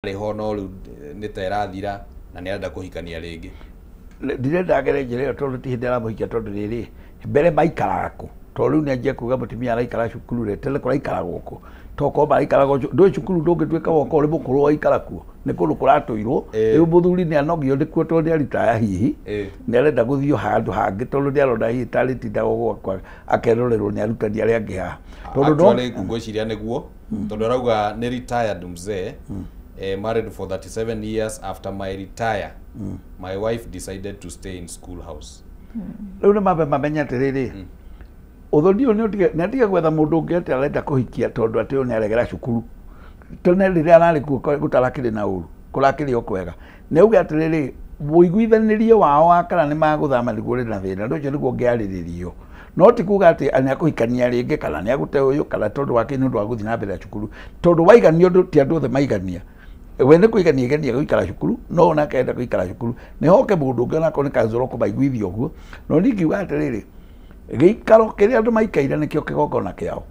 Ho no rĩu nĩ ta ĩrathira na nĩ arenda kũhikania rĩngĩ. Ndirenda agere njĩra ĩyo tondũ ti hĩndĩ aramũhikia, tondũ rĩrĩ mbere maikaraga kũ? Tondũ rĩu nĩanjia kuga mũtumia araikara cukuru rĩ, tene kũraikaragwo kũ? Tokorwo maraikaragwo ndũĩ cukuru ndũngĩtuĩka woka ũrĩ mũkũrũ waikara kuo, nĩ kũndũ kũratũirwo. Rĩu mũthuri nĩ anogio nĩkuo tondũ nĩ aritaya hihi, nĩ arenda gũthiĩ handũ hangĩ tondũ nĩ arona hihi tarĩ tindagwo gwakwa akerorerwo nĩ arutani arĩa angĩ haha. Tondũ no Actually ngwĩciria nĩguo, tondũ arauga nĩ retired mzee, married for 37 years. After my retire, my wife decided to stay in school house. Rĩu nĩ mambe mamenye atĩrĩrĩ, ũthoni ũyũ nĩ atige gwetha mũndũ ũngĩ atĩ arenda kũhikia tondũ atĩ ũyũ nĩ aregera cukuru. Tene rĩrĩa ararĩ kuo gũtarakĩrĩ na ũru, kũrakĩrĩ o kwega. Nĩ auge atĩrĩrĩ, mũiguithanĩrie wao wa kana nĩ magũthama nĩguo ũrĩ na thĩna, ũndũ ũcio nĩguo ũngĩarĩrĩrio. No ti kuga atĩ nĩ akũhikania rĩngĩ kana nĩ agũte ũyũ kana tondũ wake nĩ ũndũ wa gũthiĩ na mbere na cukuru. Tondũ waigania ũndũ ti andũ othe maigania. We nĩ kũigania igania gũikara cukuru, no onake enda gũikara cukuru. Nĩ hoke mũndũ ũngĩ onakorwo nĩ kanzũro kũmaiguithia ũguo. No niĩ ingiuga atĩrĩrĩ, gĩikaro kĩrĩa andũ maikaire nĩkĩo kĩgongona kĩao.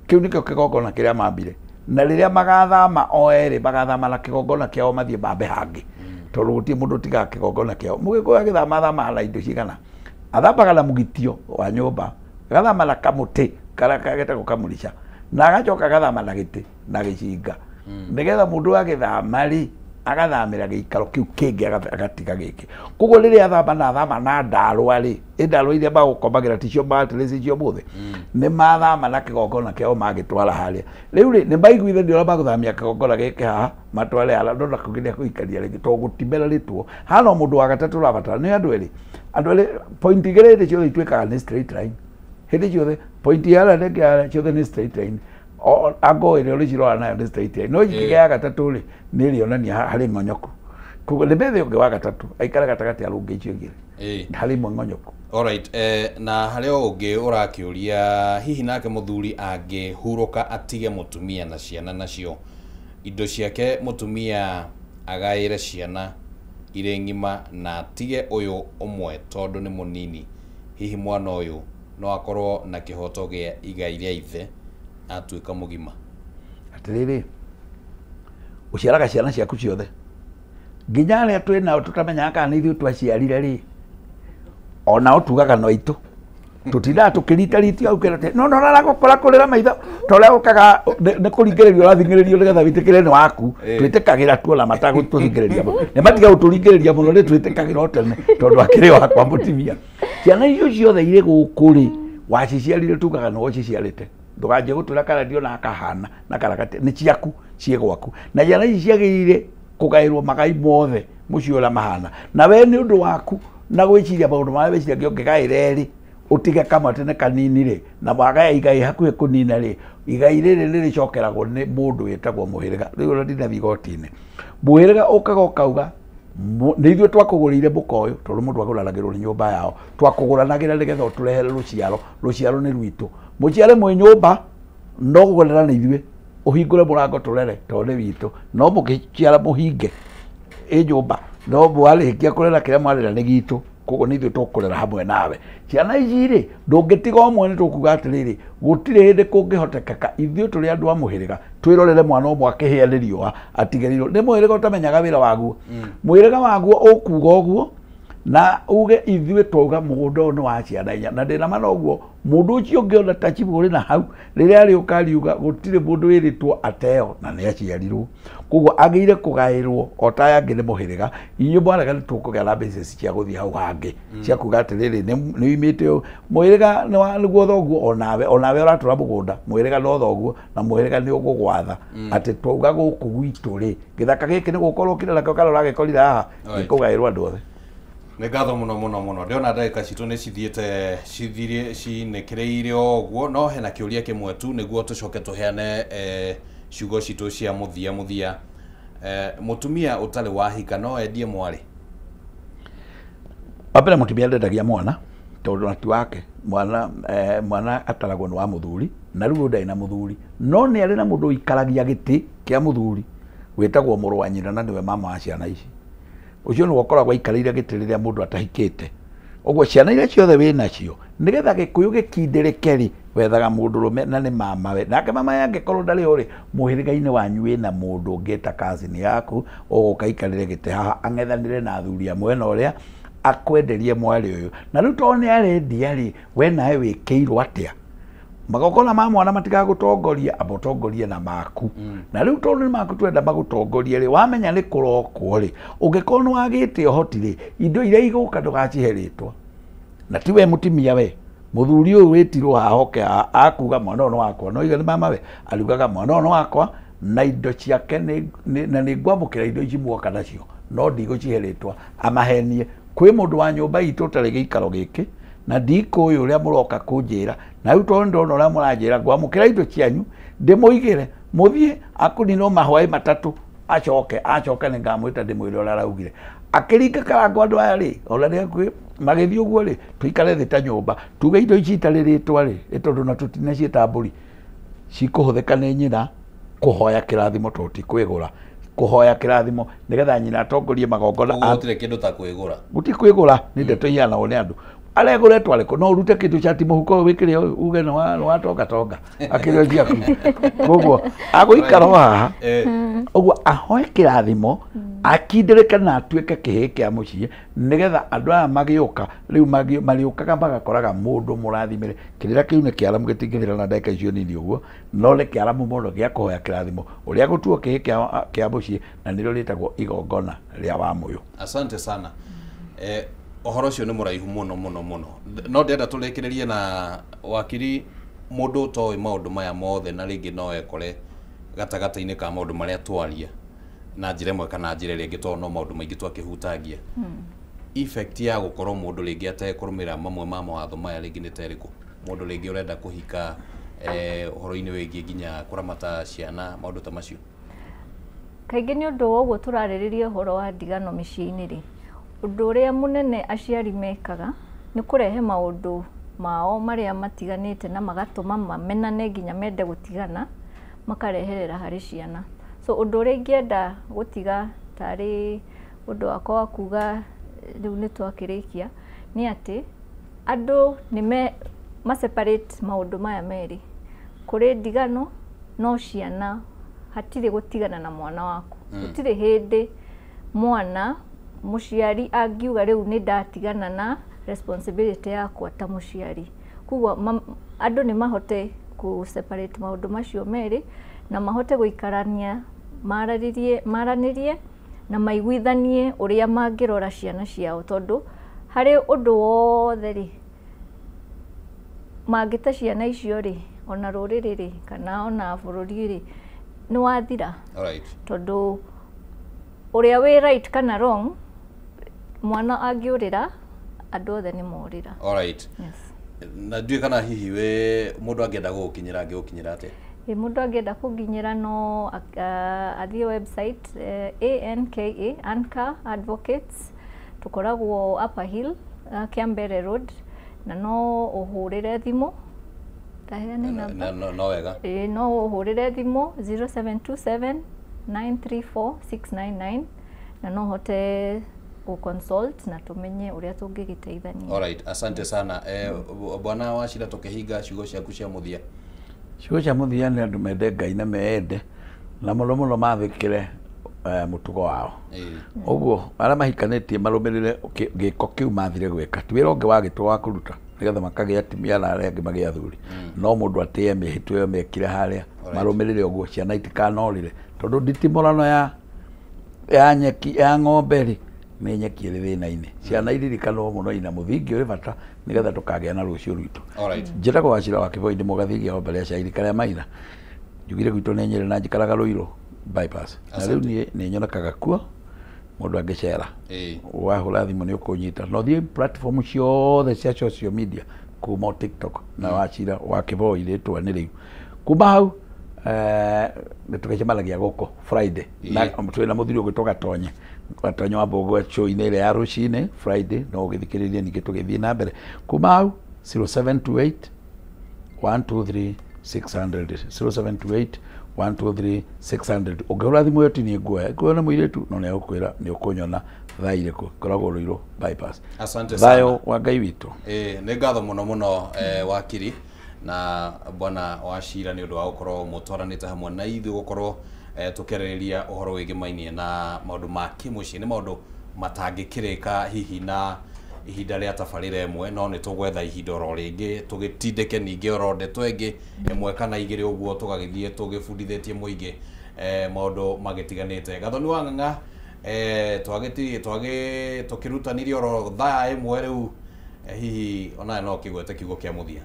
Kĩu nĩkĩo kĩgongona kĩrĩa mambire. Na rĩrĩa magathama o erĩ magathama na kĩgongona kĩao mathiĩ mambe hangĩ. Tondũ gũtirĩ mũndũ ũtigaga kĩgongona kĩao. Mũgĩkũyũ agĩthama athamaga na indo cigana? Athambaga na mũgitio wa nyũmba, agathama na kamũtĩ karĩa getagwo kamũrica, na agacoka agathama na gĩtĩ na gĩcinga. Nĩgetha mũndũ agĩthama rĩ, agathamĩra gĩikaro kĩu kĩngĩ agatiga gĩkĩ. Koguo rĩrĩa athama na athama na ndarwa rĩ, ĩ ndarwa iria magũkomagĩra ticio mattress icio ũmũthĩ, nĩ mathama na kĩgongona kĩao magĩtwara harĩa. Rĩu rĩ, nĩ maiguithanio ũrĩa magũthamia kĩgongona gĩkĩ haha matware harĩa, ndona kũngĩ nĩ akũhikania rĩngĩ tondũ gũtimerarĩtwo. Haha no mũndũ wa gatatũ ũrabatara, nĩ andũ erĩ. Andũ erĩ, point igĩrĩ hĩndĩ ciothe ituĩkaga nĩ straight line. Hĩndĩ ciothe, point ya harĩa na ĩngĩ harĩa ciothe nĩ straight line. Angle ĩrĩa ũrĩcirora nayo nĩ straight line. No ingĩgĩa ya gatatũ rĩ, nĩ ĩrĩonania harĩ ng'onyoku. Koguo nĩ methe ũngĩ wa gatatũ, aikare gatagatĩ arũnge icio igĩrĩ. Harĩ imwe ng'onyoku. Alright, na harĩ o ũngĩ ũrakĩũria hihi nake mũthuri angĩhurũka atige mũtumia na ciana nacio indo ciake mũtumia agaĩre ciana irĩ ng'ima na atige ũyũ ũmwe tondũ nĩ mũnini, hihi mwana ũyũ no akorwo na kĩhoto gĩa igai rĩa ithe atuĩka mũgima? Atĩrĩrĩ, ũciaraga ciana ciaku ciothe nginya arĩa twĩ nao tũtamenyaga kana nĩ ithuĩ twaciarire rĩ, onao tugaga no aitũ. Tũtindaga tũkĩritaritia hau kĩra no no raragũkora kũrĩra maitho ta ũrĩa ũkaga nĩ kũringĩrĩrio ũrathing'ĩrĩrio nĩgetha wĩtĩkĩre nĩ waku. Twĩtĩkagĩra tuona matagũtũringĩrĩria mũno, nĩ matiga gũtũringĩrĩria mũno nĩ twĩtĩkagĩra o tene tondũ akĩrĩ wakwa mũtumia. Ciana icio ciothe irĩ gũkũ rĩ, waciciarire tugaga nĩwe ũciciarĩte. Ndũkanjie gũtwĩra kana ndiona akahana na kana gati, nĩ ciaku ciĩ gwaku. Na ciana ici ciagĩrĩire kũgaĩrwo magai mothe mũciĩ ũrĩa mahana. Na we nĩ ũndũ waku na gwĩciria maũndũ marĩa wĩciragia ũngĩgaĩra erĩ ũtige kamwe atĩ nĩ kanini rĩ, na wagaya igai hakuhĩ kũnina rĩ, igai rĩrĩ nĩrĩcokeragwo nĩ mũndũ wĩtagwo mũhĩrĩga. Rĩu ona ndinathiĩ igoti-inĩ. Mũhĩrĩga ũkaga ũkauga nĩ ithuĩ twakũgũrĩire mũka ũyũ, tondũ mũndũ agũranagĩrwo nĩ nyũmba yao. Twakũgũranagĩra nĩgetha ũtũrehere rũciaro, rũciaro nĩ rwitũ. Mũciare mwĩ nyũmba, no kũgũrĩra nĩ ithuĩ, ũhingũre mũrango tũrere tondũ nĩ witũ. No mũgĩciara mũhinge ĩ nyũmba, no mwarĩkia kũrera kĩrĩa mwarera nĩ gitũ, koguo nĩ ithuĩ tũkũrera hamwe nawe. Ciana ici rĩ, ndũngĩtiga ũmwe nĩ tũkuga atĩrĩrĩ, gũtirĩ hĩndĩ kũngĩhotekeka ithuĩ tũrĩ andũ a mũhĩrĩga twĩrorere mwana ũmwe akĩhĩa nĩ riũa atigĩrĩirwo. Nĩ mũhĩrĩga ũtamenyaga wĩra waguo. Mũhĩrĩga waguo ũkuga ũguo na uge ithuĩ twauga mũgũnda ũyũ nĩ wa ciana inya. Na ndĩna ma noguo mũndũ ũcio ũngĩ ona ta chibũ ũrĩ na hau rĩrĩa arĩũka ariuga gũtirĩ mũndũ wĩrĩtwo ateo na nĩ aciarirwo. Koguo agĩrĩire kũgaĩrwo o ta aya angĩ nĩ mũhĩrĩga. Inyuĩ mwarega nĩ tũkũgĩa na basis cia gũthiĩ hau hangĩ cia kuga atĩrĩrĩ nĩ uimĩte ũũ. Mũhĩrĩga nĩguo thoguo onawe, onawe ũratũra mũgũnda, mũhĩrĩga no thoguo na mũhĩrĩga nĩ ũgũgwatha atĩ twauga gũkũ gwitũ rĩ, gĩthaka gĩkĩ nĩ gũkorwo ũkire nakĩo kana ũragĩkorire haha, gĩkũgaĩrwo andũ othe. Nĩ ngatho mũno mũno mũno. Ndĩrona ndagĩka citũ nĩ cithiĩte cithirie cinĩkĩrĩire o ũguo, no hena kĩũria kĩmwe tu nĩguo tũcoke tũheane ciugo citũ cia mũthia mũthia. Mũtumia ũtarĩ wahika no endie mwarĩ? Wa mbere mũtumia ndendagia mwana tondũ ti wake. Mwana, mwana ataragwo nĩ wa mũthuri na rĩu ũyũ ndarĩ na mũthuri, no nĩ arĩ na mũndũ ũikaragia gĩtĩ kĩa mũthuri wĩtagwo mũrũ wa nyina na nĩwe mama wa ciana ici. Ũcio nĩwe ũkoragwo aikarĩire gĩtĩ rĩrĩa mũndũ atahikĩte. Ũguo ciana iria ciothe wĩ nacio nĩgetha gĩkũyũ gĩkindĩrĩke rĩ, wethaga mũndũrũme na nĩ mamawe. Nake mamawe angĩkorwo ndarĩ ho rĩ, mũhĩrĩga-inĩ wanyu wĩna mũndũ ũngĩ ta cousin yaku ũgũka aikarĩre gĩtĩ haha ang'ethanĩre na athuri a mwena ũrĩa akwenderie mwarĩ ũyũ. Na rĩu tondũ nĩ arendia rĩ, we nawe wĩkĩirwo atĩa? Magongona ma mwana matigagũtongoria, amba ũtongorie na maku. Na rĩu tondũ nĩ maku twenda magũtongorie rĩ, wamenya nĩ kũrokwo rĩ, ũngĩkorwo nĩ wagĩte ũhoti rĩ, indo iria igũka ndũgacihe rĩtwa. Na ti we mũtumia we, mũthuri ũyũ wĩtirwo haha oke akuga mwana ũyũ nĩ wakwa, no iga nĩ mama we, ariugaga mwana ũyũ nĩ wakwa na indo ciake na nĩ ngwamũkĩra indo ici muoka nacio, no ndigũcihe rĩtwa, amahenie. Kwĩ mũndũ wa nyũmba itũ ũtarĩ gĩikaro gĩkĩ, na ndikũĩ ũrĩa mũroka kũnjĩra, na rĩu tondũ ndona ũrĩa mũranjĩra ngwamũkĩra indo cianyu ndĩmũigĩre mũthiĩ akũninwo mahwaĩ matatũ, acoke acoke nĩ ngamwĩta ndĩmwĩre ũrĩa araugire. Akĩringa karango andũ aya rĩ, ona nĩ hakuhĩ magĩthiĩ ũguo rĩ, tũikare thĩ ta nyũmba tuge indo ici itarĩ rĩtwa rĩ, ĩ tondũ na tũtinaciĩta mbũri, cikũhũthĩka nĩ nyina kũhoya kĩrathimo tondũ ti kwĩgũra, kũhoya kĩrathimo nĩgetha nyina atongorie magongona. Ũguo gũtirĩ kĩndũ ta kwĩgũra. Gũtirĩ kwĩgũra, nĩ ndeto iheanagwo nĩ andũ. Aregũretwo arĩkũ? No ũrute kĩndũ cati mũhuko wĩkĩre uge nĩ wa tonga tonga akĩrĩo ciaku. Koguo agũikara o haha ũguo ahoe kĩrathimo akindĩrĩke na atuĩke kĩhĩĩ kĩa mũciĩ, nĩgetha andũ aya magĩũka rĩu marĩũkaga magakoraga mũndũ mũrathimĩre. Kĩrĩra kĩu nĩ kĩaramu, gĩtingĩthira na ndagĩka icio nini ũguo, no nĩ kĩaramu mũno gĩa kũhoya kĩrathimo ũrĩa gũtuo kĩhĩĩ kĩa mũciĩ, na nĩrĩo rĩtagwo igongona rĩa Wamũyũ. Asante sana. Ũhoro ũcio nĩ mũraihu mũno mũno mũno, no ndĩrenda tũrĩkĩrĩrie na wakiri. Mũndũ ũtoĩ maũndũ maya mothe na rĩngĩ no ekore gatagatĩ-inĩ ka maũndũ marĩa twaria na njĩra ĩmwe kana njĩra ĩrĩa ĩngĩ, tondũ no maũndũ maingĩ twakĩhutagia. Effect ya gũkorwo mũndũ rĩngĩ atekũrũmĩrĩra mamwe ma mawatho maya rĩngĩ nĩ ta ĩrĩkũ? Mũndũ rĩngĩ ũrenda kũhika, ũhoro-inĩ wĩgiĩ nginya kũramata ciana, maũndũ ta macio. Kaingĩ nĩ ũndũ wa ũguo tũrarĩrĩria ũhoro wa ndigano mĩciĩ-inĩ rĩ, ũndũ ũrĩa mũnene aciari mekaga nĩ kũrehe maũndũ mao marĩa matiganĩte na magatũma mamenane nginya mende gũtigana, makareherera harĩ ciana. So ũndũ ũrĩa ingĩenda gũtiga tarĩ ũndũ wakwa wa kuga rĩu nĩ twakĩrĩkia nĩ atĩ andũ nĩ ma separate maũndũ maya merĩ. Kũrĩ ndigano no ciana hatirĩ gũtigana na mwana waku. Gũtirĩ hĩndĩ mwana mũciari angiuga rĩu nĩ ndatigana na responsibility yakwa ta mũciari. Koguo andũ nĩ mahote kũ separate maũndũ macio merĩ na mahote gũikarania, maranĩrie na maiguithanie ũrĩa mangĩrora ciana ciao, tondũ harĩ ũndũ wothe rĩ mangĩte ciana icio rĩ, ona rũrĩrĩ rĩ, kana ona bũrũri rĩ, nĩ wathira. Tondũ ũrĩa wĩ right kana wrong, mwana angĩũrĩra andũ othe nĩ morĩra. Yes. Na ndiũĩ kana hihi we mũndũ angĩenda gũgũkinyĩra angĩgũkinyĩra atĩa? Ĩ, mũndũ angĩenda kũnginyĩra no athiĩ website, ANKA, Anka Advocates, tũkoragwo Upper Hill, Kiambere Road, na no ũhũrĩre thimũ. Taheane namba. No wega. Ĩ, no ũhũrĩre thimũ 0727 934 699 na no hote gũ-consult na tũmenye ũrĩa tũngĩgĩteithania. Alright, asante sana. Bwana Wachira, tũkĩhinga ciugo ciaku cia mũthia. Ciugo cia mũthia nĩ andũ mende Ngai na meende na mũno mũno mathĩkĩre mũtugo wao. Ũguo arĩa mahikanĩtie marũmĩrĩre gĩko kĩu mathire gwĩka, ti wĩra ũngĩ wagĩtwo wa kũruta nĩgetha makagĩa atumia na arĩa angĩ magĩe athuri, no mũndũ atĩe mĩhĩtwa ĩyo mekire harĩa, marũmĩrĩre ũguo ciana itikanorĩre, tondũ nditimũrano ya nyeki ya ng'ombe rĩ nĩ nyeki ĩrĩ thĩna-inĩ. Ciana iririkanwo mũno ina mũthingi ũrĩ bata nĩgetha tũkagĩa na rũciũ rwitũ. Njĩtagwo Wachira wa Kĩboi, ndĩ mũgathĩgia wa mbere ya cairi karĩa maina. Njugire gwitũ nĩ Nyĩrĩ na njikaraga Rũirũ bypass. Na rĩu niĩ nĩ nyonekaga kuo mũndũ angĩcera. Wahũra thimũ nĩ ũkũnyita. No thiĩ platform ciothe cia social media kuma TikTok na Wachira wa Kĩboi rĩtwa nĩ rĩu. Kuma hau nĩ tũgĩcemanagia gũkũ Friday. Na twĩna mũthuri ũgwĩtwo Gatonye. Gatonye wa Mbũgua show-inĩ ĩrĩa ya rũcinĩ Friday, no ũgĩthikĩrĩrie ningĩ tũgĩthiĩ na mbere. Kuma hau 0728 123 600, 0728 123 600. Ũngĩhũra thimũ ĩyo ti niĩ nguoya, nguoya nĩ mũirĩtu no nĩ egũkwĩra nĩ ũkũnyona thaa irĩkũ. Ngoragwo Ruiru bypass. Asante sana. Thayũ wa Ngai witũ. Nĩ ngatho mũno mũno wakiri na bwana Wachira nĩ ũndũ wa gũkorwo mũtwaranĩte hamwe na ithuĩ gũkorwo tũkĩarĩrĩria ũhoro wĩgĩmainie na maũndũ ma kĩmũciĩ. Nĩ maũndũ matangĩkĩrĩka hihi na ihinda rĩa tabarĩra ĩmwe, no nĩ tũgwetha ihinda oro rĩngĩ tũgĩtindĩke ningĩ oro ndeto ĩngĩ ĩmwe kana igĩrĩ ũguo, tũgagĩthiĩ tũgĩbundithĩtie mũingĩ maũndũ magĩtiganĩte. Gathoni wa Ng'ang'a, tũkĩrutanirie oro thaa ĩmwe rĩu, hihi onawe no ũkĩgwete kiugo kĩa mũthia.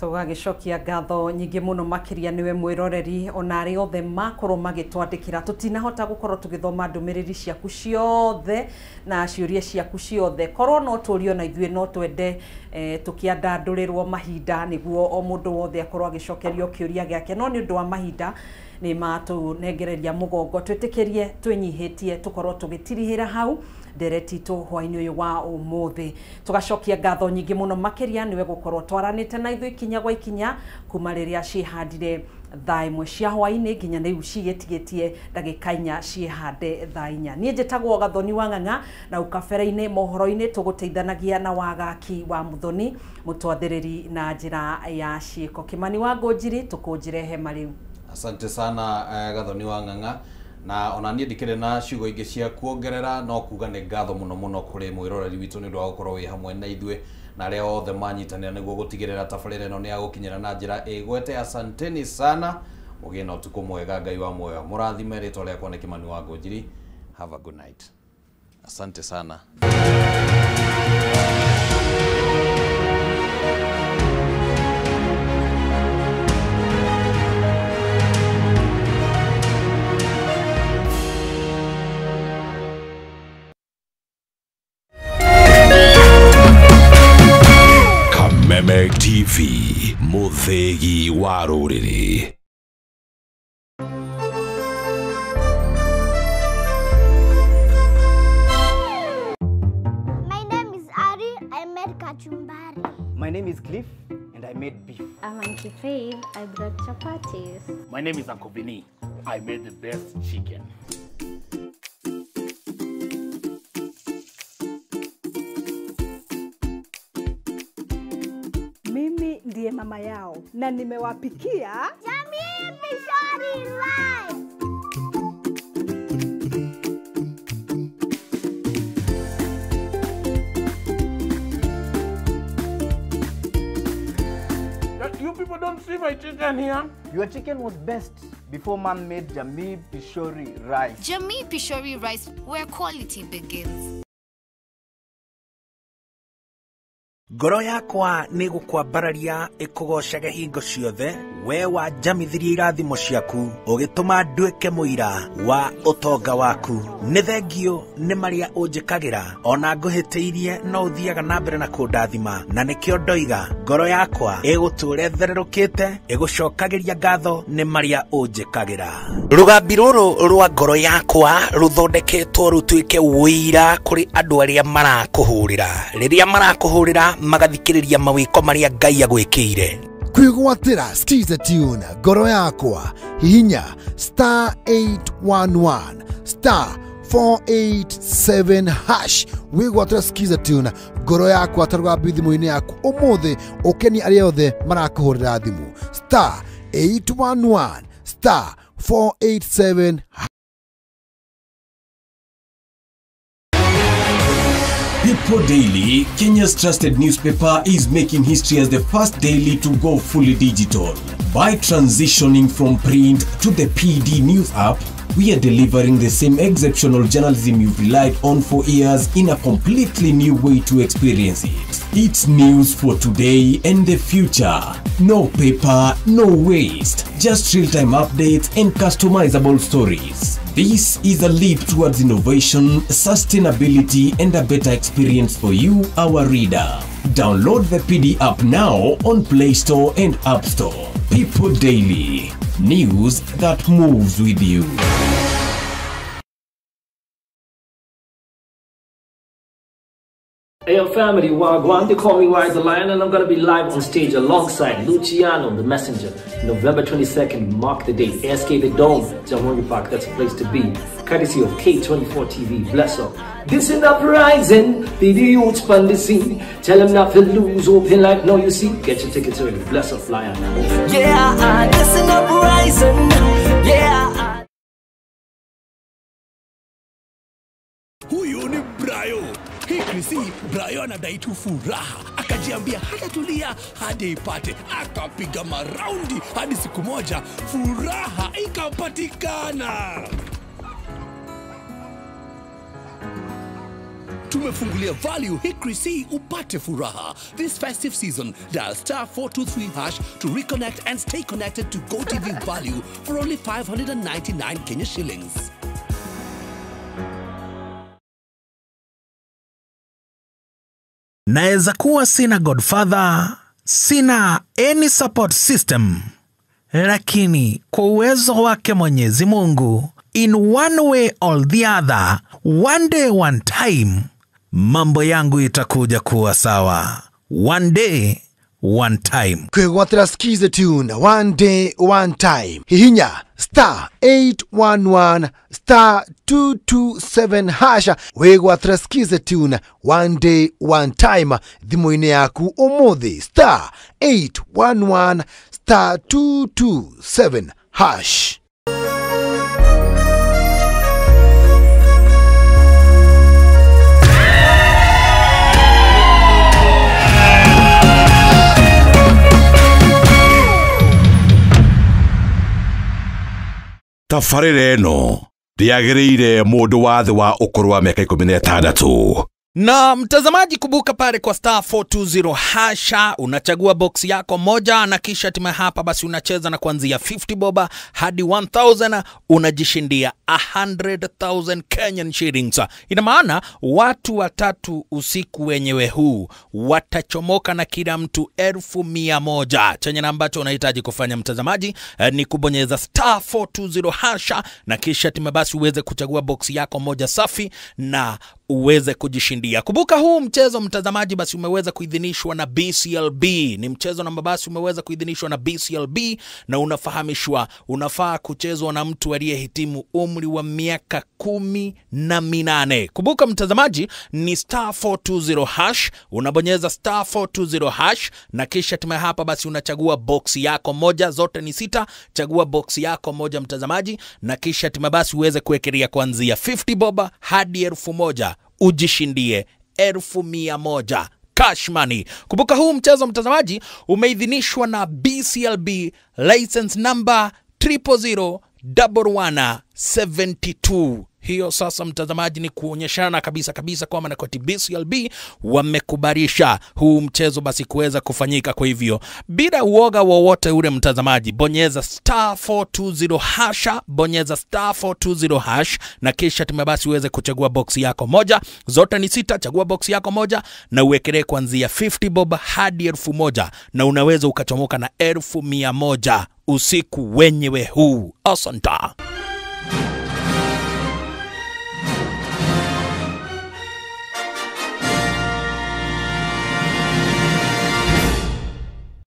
Tũgagĩcokia ngatho nyingĩ mũno makĩria nĩwe mwĩroreri ona arĩa othe makorwo magĩtwandĩkĩra. Tũtinahota gũkorwo tũgĩthoma ndũmĩrĩri ciaku ciothe na ciũria ciaku ciothe. Korwo no tũrio na ithuĩ no twende tũkĩandandũrĩrwo mahinda nĩguo o mũndũ wothe akorwo agĩcokerio kĩũria gĩake, no nĩ ũndũ wa mahinda nĩ matũnengereria mũgongo. Twĩtĩkĩrie twĩnyihĩtie tũkorwo tũgĩtirihĩra hau ndereti itũ hwaĩ-inĩ ũyũ wa ũmũthĩ. Tũgacokia ngatho nyingĩ mũno makĩria nĩwe gũkorwo twaranĩte na ithuĩ ikinya gwa ikinya kuma rĩrĩa ciĩhandire thaa 1 cia hwaĩ-inĩ nginya rĩu cigĩtigĩtie ndagĩka 4 ciĩhande thaa 4. Niĩ njĩtagwo Gathoni wa Ng'ang'a na ũkabere-inĩ mohoro-inĩ tũgũteithanagia na wagaki wa Muthoni mũtwathĩrĩri na njĩra ya ciĩko. Kĩmani wa Ngũnjiri, tũkũnjĩre hema rĩu. Asante sana Gathoni wa Ng'ang'a, na ona niĩ ndikĩrĩ na ciugo ingĩ cia kuongerera no kuga nĩ ngatho mũno mũno kũrĩ mwĩroreri witũ nĩ ũndũ wa gũkorwo wĩ hamwe na ithuĩ na arĩa othe manyitanĩra nĩguo gũtigĩrĩra tabarĩra ĩno nĩ yagũkinyĩra na njĩra ĩgwete. Asanteni sana, mũgĩe na ũtukũ mwega, Ngai wa muoyo mũrathime. Rĩtwa rĩakwa nĩ Kĩmani wa Ngũnjiri. Have a good night. Asante sana. Kameme TV, Muthegi wa rũrĩrĩ. My name is Ari. I made kachumbari. My name is Cliff and I made beef. I'm Auntie Faith. I brought chapatis. My name is Uncle Vinny. I made the best chicken. Mimi ndiye mama yao na nimewapikia Jamii Pishori Rice. You people don't see my chicken here. Your chicken was best before man made Jamii Pishori Rice. Jamii Pishori Rice, where quality begins. Ngoro yakwa nĩ gũkwambararia ĩkũgocage hingo ciothe, we wanjamithirie irathimo ciaku ũgĩtũma nduĩke mũira wa ũtonga waku. Nĩ thengio nĩ marĩa ũnjĩkagĩra, ona ngũhĩtĩirie no ũthiaga na mbere na kũndathima, na nĩkĩo ndoiga ngoro yakwa ĩgũtũũra ĩthererũkĩte ĩgũcokagĩria ngatho nĩ marĩa ũnjĩkagĩra. Rũgambi rũrũ rwa ngoro yakwa rũthondeketwo rũtuĩke ũira kũrĩ andũ arĩa marakũhũrĩra. Rĩrĩa marakũhũrĩra magathikĩrĩria mawĩko marĩa Ngai agwĩkĩire. Kwĩgwatĩra Skiza Tune ngoro yakwa, hihinya star 811 star 487 hash wĩgwatĩra Skiza Tune ngoro yakwa ta rũgambi thimũ-inĩ yaku ũmũthĩ, ũkenie arĩa othe marakũhũrĩra thimũ star 811 star 487. People Daily, Kenya's trusted newspaper, is making history as the first daily to go fully digital. By transitioning from print to the PD News app, we are delivering the same exceptional journalism you've relied on for years in a completely new way to experience it. It's news for today and the future. No paper, no waste. Just real-time updates and customizable stories. This is a leap towards innovation, sustainability, and a better experience for you, our reader. Download the PD app now on Play Store and App Store. People Daily. News that moves with you. Hey, yo, family, Wagwan, they call me Wise the Lion, and I'm gonna be live on stage alongside Luciano, the Messenger, November 22nd, mark the date, ASK The Dome, Jamhuri Park, that's a place to be. Courtesy of K24 TV, bless up. This an uprising, be the youths on the scene. Tell them not to lose, open like now you see. Get your tickets early, bless up, Lion. Yeah, this an uprising, yeah. Huyu ni Brayo. Hii Krisi, Brayo anadai tu furaha. Akajiambia hatatulia hadi ipate. Akapiga maraundi hadi siku moja furaha ikapatikana. Tumefungulia value hii Krisi upate furaha. This festive season, dial star 423 hash to reconnect and stay connected to GoTV Value for only 599 Kenya shillings. Naeza kuwa sina godfather, sina any support system, lakini kwa uwezo wake Mwenyezi Mungu, in one way or the other, one day one time, mambo yangu itakuja kuwa sawa. One day, one time. Kwĩgwatĩra Skiza tune one day one time. Hihinya star 811 star 227 hasha wĩgwatĩra Skiza tune one day one time thimũ-inĩ yaku ũmũthĩ star 811 star 227 hash. Tabarĩra ĩno ndĩagĩrĩire mũndũ wa thĩ wa ũkũrũ wa mĩaka 16. Na mtazamaji, kumbuka pale kwa star 420 hasha unachagua box yako moja na kisha tima hapa basi unacheza na kuanzia 50 boba hadi 1000 unajishindia 100,000 Kenyan shillings. Ina maana watu watatu usiku wenyewe huu watachomoka na kila mtu 100,000. Chenye ambacho unahitaji kufanya mtazamaji ni kubonyeza star 420 hasha na kisha tima basi uweze kuchagua box yako moja safi na uweze kujishindia. Kumbuka huu mchezo mtazamaji basi umeweza kuidhinishwa na BCLB. Ni mchezo namba basi umeweza kuidhinishwa na BCLB na unafahamishwa unafaa kuchezwa na mtu aliyehitimu umri wa miaka 18. Kumbuka mtazamaji ni star 420 hash, unabonyeza star 420 hash na kisha tume hapa basi unachagua box yako moja, zote ni 6. Chagua box yako moja mtazamaji na kisha tume basi uweze kuwekelea kuanzia 50 boba hadi 1000 ujishindie 100,000 cash money. Kumbuka huu mchezo mtazamaji umeidhinishwa na BCLB license number 0001172. Hiyo sasa mtazamaji ni kuonyeshana kabisa kabisa kwamba na kwa BCLB wamekubarisha huu mchezo basi kuweza kufanyika. Kwa hivyo bila uoga wowote ule mtazamaji, bonyeza star 420 hasha, bonyeza star 420 hash na kisha tume basi uweze kuchagua box yako moja, zote ni 6. Chagua box yako moja na uwekelee kuanzia 50 bob hadi 1000 na unaweza ukachomoka na 100,000 usiku wenyewe huu. Asante.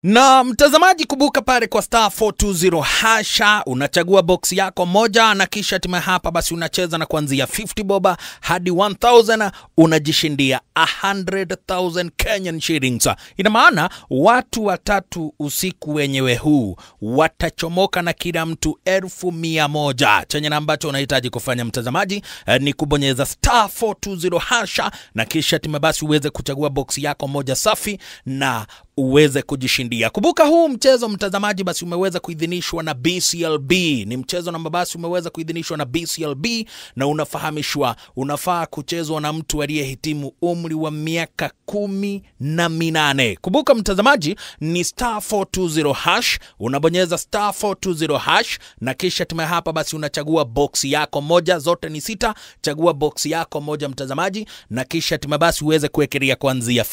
Na mtazamaji, kumbuka pale kwa star 420 hasha unachagua box yako moja na kisha tima hapa basi unacheza na kuanzia 50 boba hadi 1000 unajishindia 100,000 Kenyan shillings. Ina maana watu watatu usiku wenyewe huu watachomoka na kila mtu 100,000. Chenye ambacho unahitaji kufanya mtazamaji ni kubonyeza star 420 hasha na kisha tima basi uweze kuchagua box yako moja safi na uweze kujishindia. Kumbuka huu mchezo mtazamaji basi umeweza kuidhinishwa na BCLB. Ni mchezo namba basi umeweza kuidhinishwa na BCLB na unafahamishwa unafaa kuchezwa na mtu aliyehitimu umri wa miaka 18. Kumbuka mtazamaji ni star 420 hash, unabonyeza star 420 hash na kisha tume hapa basi unachagua box yako moja, zote ni 6. Chagua box yako moja mtazamaji na kisha tume basi uweze kuwekelea kuanzia